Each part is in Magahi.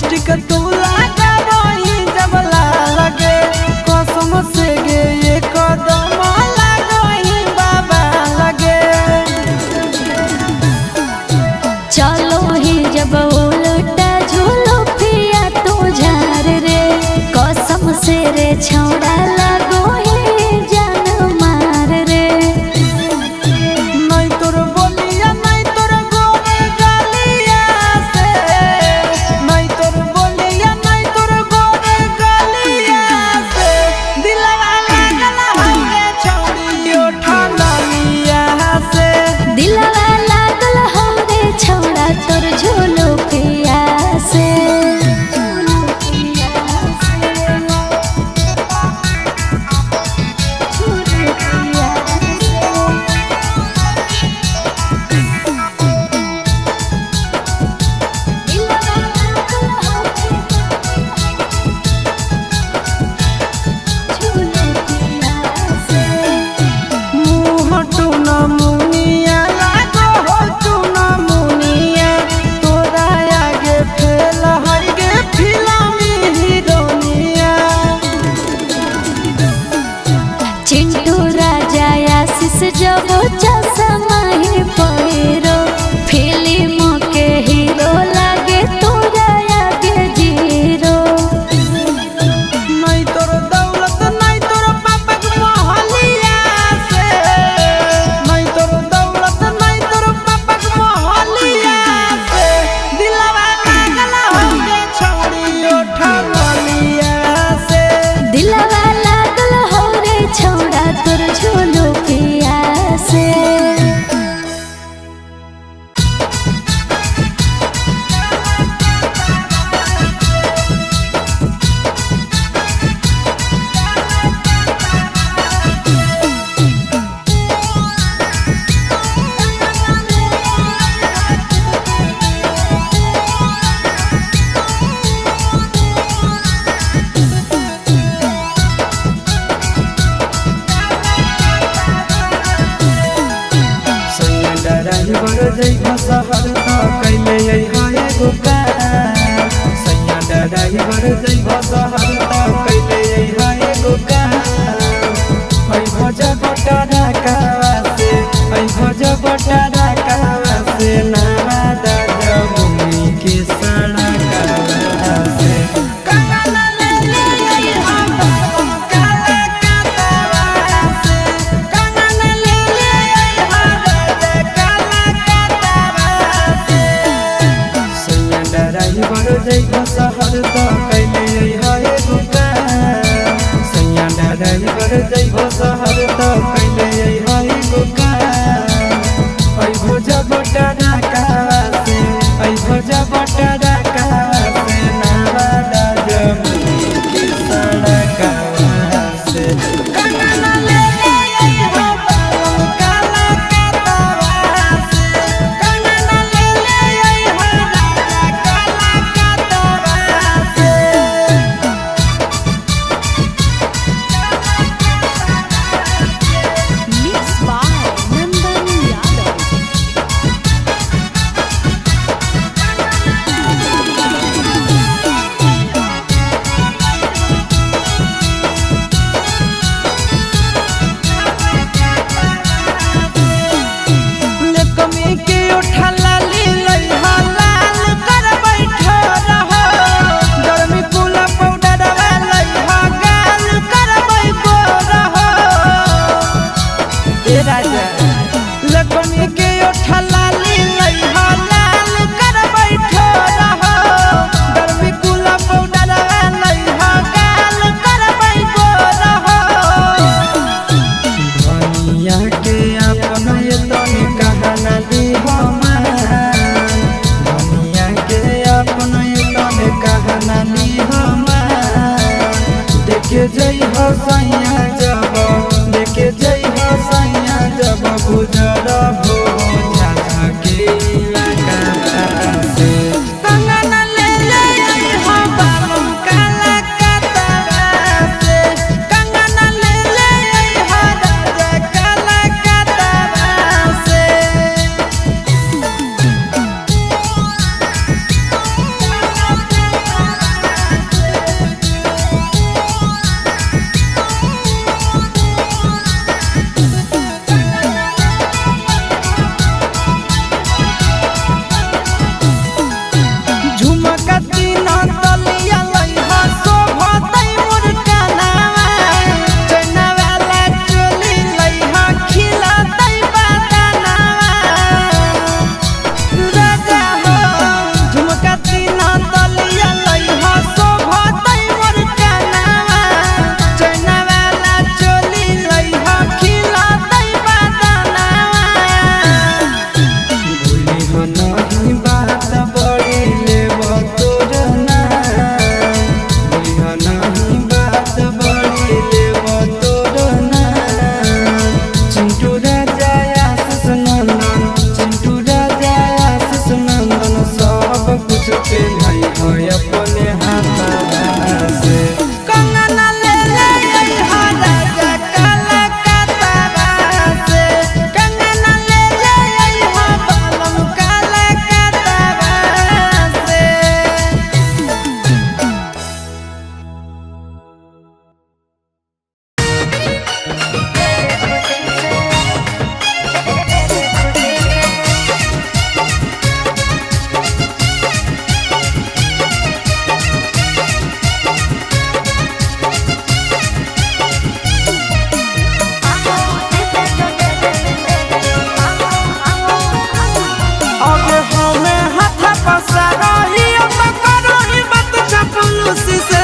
लिपस्टिक तू लगावही जब लगे कसम से गे ये कदम लगही बाबा लगे। चलो ही जब उलटा झूलो पिया तू झार रे, कसम से रे छौड़ा लगो ही जान मार रे। नहीं तोर बोलिया नहीं तोर गोरे गलिया से, नहीं तोर बोलिया नहीं तोर गोरे गलिया से, दिलवा लागल हवे छौड़ी ओठलिया से। दिलवा लागल हो रे छौड़ा तोर झूलो पिया से। मुँह टून मुनिया लागो हो चून मुनिया, तोरा आगे फेल हई गे फिल्मी हीरोनिया। चिंटू राजा आशीष जब चश्मा ही पहिरो, फिल्म के हीरो लागे तोरा आगे जीरो। नहीं तोर दौलत नहीं तोर पापा के मोहलिया से, नहीं तोर दौलत नहीं तोर पापा के मोहलिया से, दिलवा लागल हवे छौड़ी ओठलिया से। दिलवा लागल हो रे छौड़ा तोर झोलो पिया से। सैया ड्राइवर जइब शहर त कैले अइहा एगो कार। सैया ड्राइवर जइब शहर त कैले अइहा एगो कार। ऐ भज बटरा कावा से, ऐ भज बटरा कावा से, नावा दादा भूमि के सड़ा कावा से। काला ले ले अइहा काला कातावा से, काला ले ले अइहा काला कातावा से। सैया ड्राइवर जइब शहर त कैले अइहा एगो कार। सैया ड्राइवर जइब शहर त कैले अइहा एगो कार। ऐ भोज बटरा कावा से, ऐ भोज बटरा कावा से, नावा दादा मुनि के सड़कावा से। काला ले ले अइहा काला कातावा से, काला ले ले अइहा काला कातावा से। पसारही तो करही बात चपलूसी से।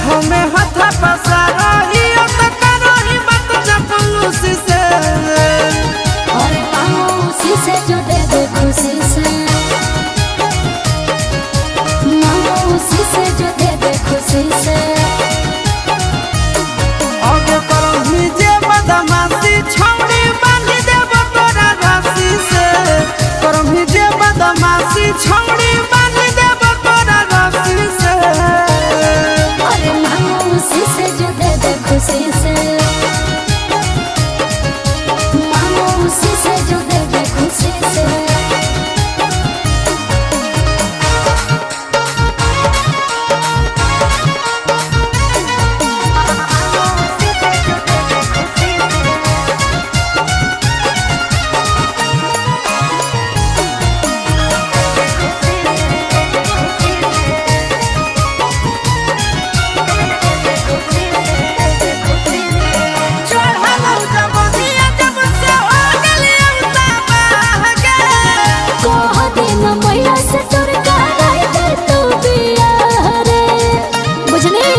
हमें हाथ पसारही तो करही बात चपलूसी से। और मांगो उसी से जो दे दे खुशी से, मांगो उसी से जो दे दे खुशी से। आगे करही जे बदमाशी छौड़ी बांधी देब तोरा रस्सी से। करही जे बदमाशी छौड़ी बांधी देब तोरा रस्सी से। और मांगो उसी से जो दे दे खुशी से, मांगो उसी से जो दे दे खुशी से। चढ़लौ जवनिया जब से हो गेलियौ तबाह गे। कह दिन मैया से तोर कराई दे तू बियाह रे, बुझली।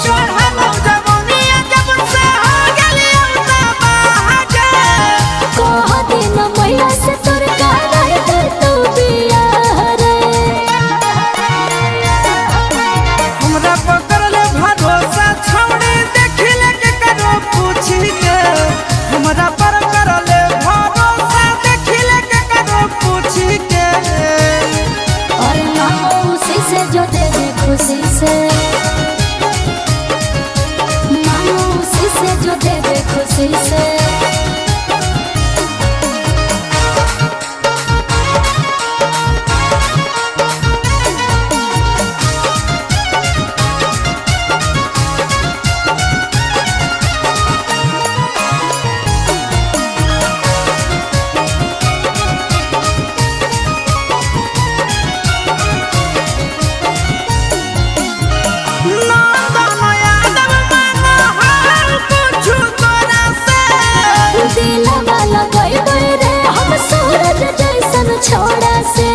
चढ़लौ जवनिया जब से हो गेलियौ तबाह गे। कह दिन मैया से तोर कराई दे तू बियाह रे। हमरा पकड़ले भरोसा छौड़ी देखिले के करो पूछी के। हमरा पर करले भरोसा देखिले के करो पूछी के। और मांगो उसी से जो दे दे खुशी से, मांगो उसी से जो दे दे खुशी से। नंदन यादव मांगो हाल कुछु तोरा से। दिलवा लगैबै रे हम सूरज जैसन छोड़ा से।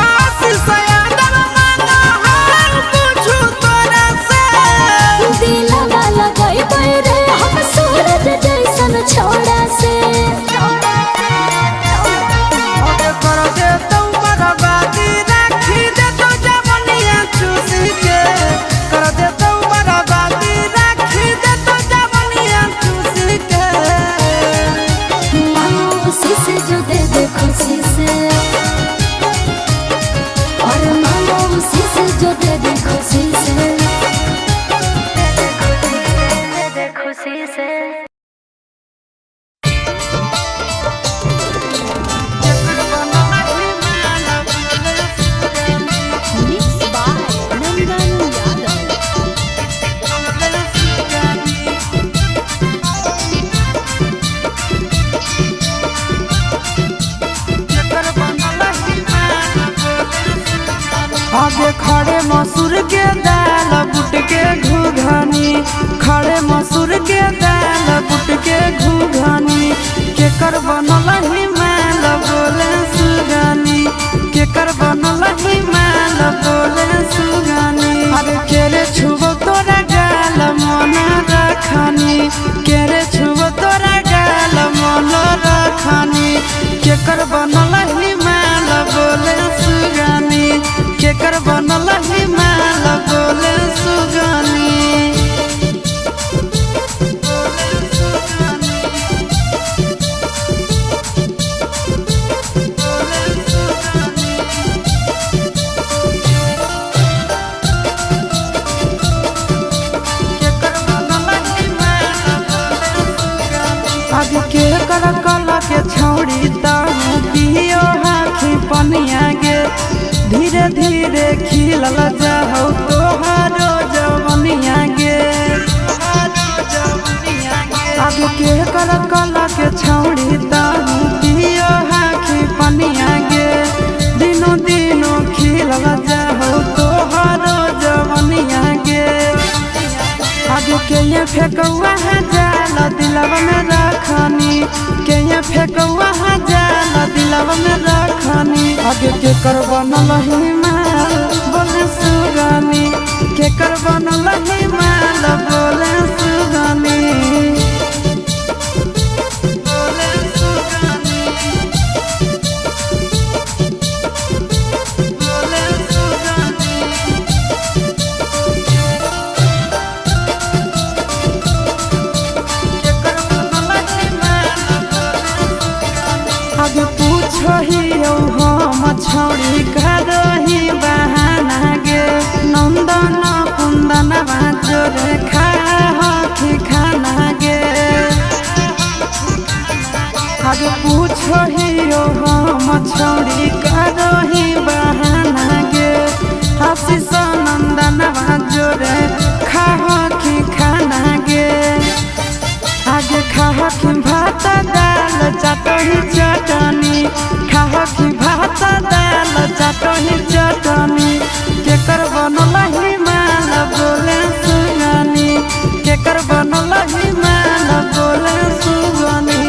आशीष यादव मांगो हाल कुछु तोरा से। दिलवा लगैबै रे हम सूरज जैसन छोड़ा से। ओके कर दे तू बर्बादी राखी दे तू जवनिया चूसी के। कर दे तू बर्बादी राखी दे तू जवनिया चूसी के। मांगो उसी से जो दे दे खुशी से, और मांगो उसी से जो दे दे खुशी से, दे दे खुशी से। Mixed by Nandan Yadav. आगे खड़े मसूर के दाल बुट के घुघनी। खड़े मसूर के दाल बुट के घुघनी। केकर बनल ही माल बोले सुगानी। केकर बनल ही माल बोले सुगानी। अरे केरे छुबो तोरा गाल मन रखनी। केरे छुबो तोरा गाल मन रखनी। केकर बनल ही माल बोले सुगानी। केकर बनल ही माल बोले सुगानी। आगे के कर कल के छौड़ी ताऊ पियो हाथी पनिया गे। धीरे धीरे खिलल जाहु तोहारो जवनिया गे। आगे के कर कल के छौड़ी ताऊ पियो हाथी पनिया गे। दिनो दिनो खिलल जाहु तोहारो जवनिया गे। आगे के ये फेकौआ है जाल दिलवा में रखनी। के ये फेकौआ आगे के कर बनल हिमाल बोले सुगनी, के कर बनल हिमाल बोले सुगनी। बोले सुगनी, बोले सुगनी। के कर बनल हिमाल बोले सुगनी। आगे पूछही हम छौड़ी करही बहाना गे, नंदन कुंदन जोरे खा खाना गे। आगे पूछही हम छौड़ी करही बहाना गे, आशीष नंदन जोरे खा खाना गे। आगे खाहकी भात दाल चटही चटनी, खाहकी भात दाल चटही चटनी। केकर बनल हिमाल बोले सुगनी, केकर बनल हिमाल बोले सुगनी।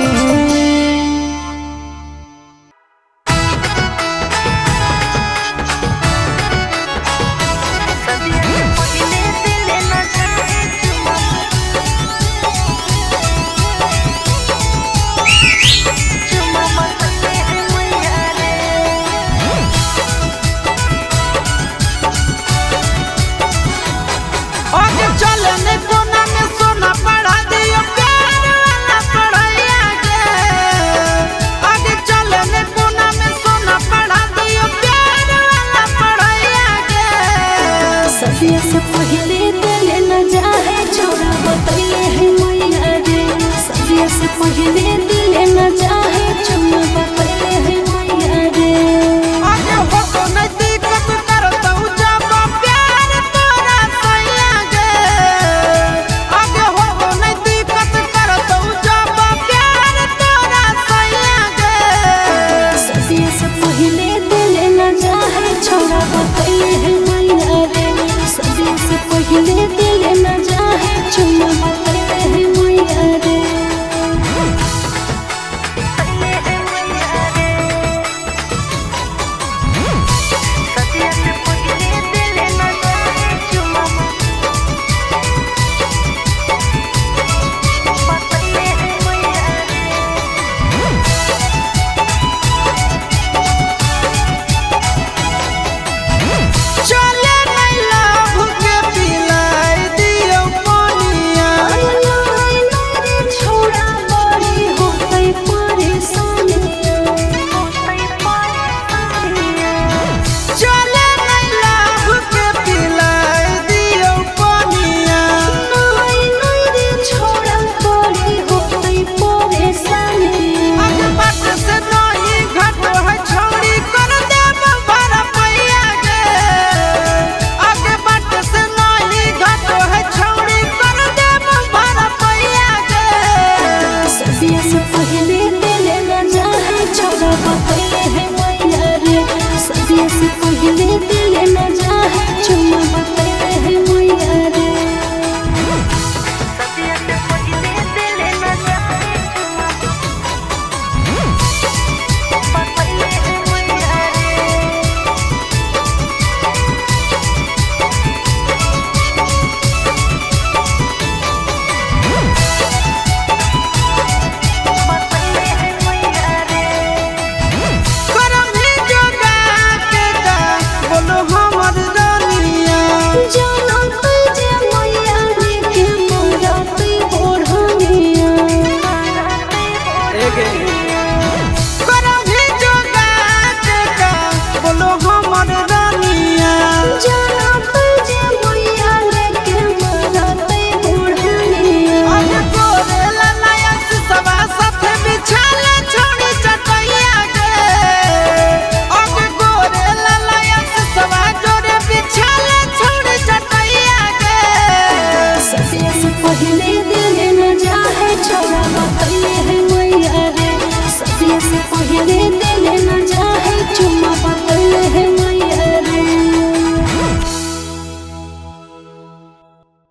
आगे चले ने कोना में सोना पढ़ा दियो प्यार वाला पढ़ाइया गे। आगे चले ने कोना में सोना पढ़ा दियो प्यार वाला पढ़ाइया गे। सदिया से पहले दिल न जाए छोड़ा बतैले है मैया रे। सदिया से पहले दिल न जाए चुम्मा बतैले है मैया रे। आगे हो तो नहीं दिक्कत करतौ जब प्यार तोरा सैया गे। आगे हो तो नहीं दिक्कत करतौ जब प्यार तोरा सैया गे। सदिया से पहले दिल न जाए छोड़ा बतैले है मैया रे। सदिया से पहले दिल न जाए चुम्मा बतैले है मैया रे। चले नहीं लाभ के पिलाई दियो पानिया। छोड़ा बड़ी होतै परेशानिया। चले नहीं लाभ के पिलाई दियो पानिया। छोड़ा बड़ी होतै परेशानिया। अग बाट से नहीं घट है छौड़ी कर देब भरा पैया गे। अग बाट से नहीं घट है छौड़ी कर देब भरा पैया गे। सदिया से पहले दिल न जाए छोड़ा बतैले है मैया रे। सदिया से पहले दिल न जाए चुम्मा बतैले है मैया रे। करम ही जोगा के गा बोलो हमर रानिया। जानत जे मैया रे के मरत बोढ़निया। करम ही जोगा के गा बोलो हमर रानिया। जानत जे मैया रे के मरत बोढ़निया। अग गोरे ललायस सवा साथे बिछाले छोड़ी चटैया गे। अग गोरे ललायस सवा जोरे बिछाले छोड़ी चटैया गे। सदिया से पहले दिल न जाए छोड़ा बतैले है मैया रे। सदिया से पहले दिल न जाए